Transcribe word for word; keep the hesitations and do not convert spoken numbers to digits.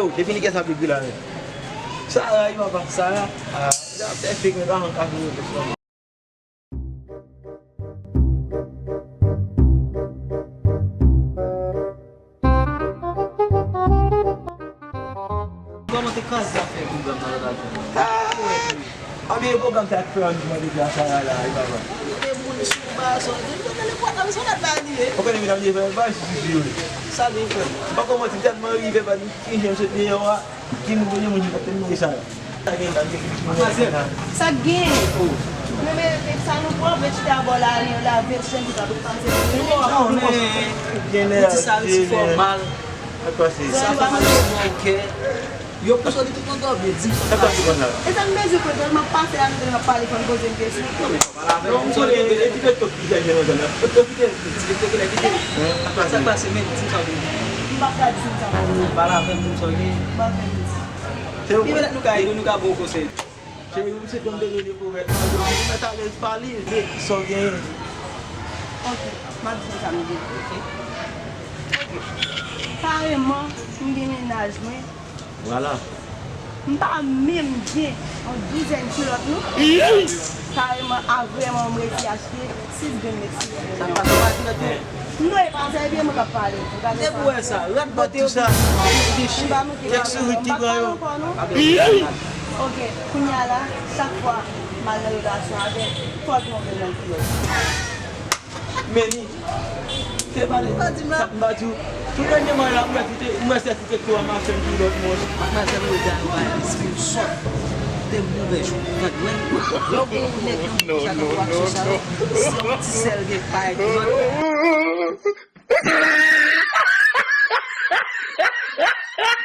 Yo, defini kiyès ap ekri la menm? Sara wi papa, Sara. Ah, li ap fè fake men pa janm ka fè yo. Kòman te kraze zafè pwogram nan lòt ajan? Ah! Anben pwogram sa k fè an di mande di a Sara la, e papa. Ou te moun sou ba, sa, ou te, ou te le pòtab, sa w t ap ba li, e? Ou konnen medam li fè ba jiji wi. Sa li fè? M pa konn manti, tèlman rive ba li, ki jan m sot deyò a, ki moun, ki moun ki t ap tèlman sa la. Sa gen la, gen moun sa la. Sa k gen? Men, men, men sa nou pran, men chita bò la, li la, vèt chen ki ta dou pase. Non, men, gen lè ti sa, ti fòmal. Sa pa mal bon kè. Yo pouse li tout nan gòbye, di. Sa pa ti konn la. E sa m bezwen konn, m ap pase la, m ap pale, fò n poze m kesyon. Non, m konnen, e ti pèt tok ki jwenn nan zòn nan. Tok ki te, ti pèt tok ki la kite. Sa k pase, men, di m sa w gen. M pa ka di m sa m gen. Pale avè m, di m sa w gen. M pa fè menti. Se ou. Pi petèt nou ka ede w, nou ka ba w konsèy. Cheri, ou se konn de rele pou rèt. Ou mèt alèz pale, di sa w genyen. Ok, m ap di w sa m gen. Ok. Ok. Kareman, m gen mennaj mwen. Vwala. M pa menm gen yon douzèn kilòt, non. Kareman, a vrèman, m resi achte sis grenn, men sis grenn. Sa pa, sa pa kilòt, non. Non, e pa sa, e byen mwen k ap pale. Depi w wè sa, rèt bote yo. Sa. M pa manke pale, m pa pale ankò, non. Ok, kounye a la, chak fwa m al nan relasyon avè l, fò l twonpe m nan kilòt. Men li, te pale, sa m pa di w. Tou dènyèman la, m wè si te, m wè se si te tou a mache m tou lòt moun. Madmwazèl Roda, yo pa espri w sòt. Te move jou, tande mwen. Lè w gen yon nèg nan bouch la, tankou aksyon sa yo, se yon ti sèl gen pa gen kilòt.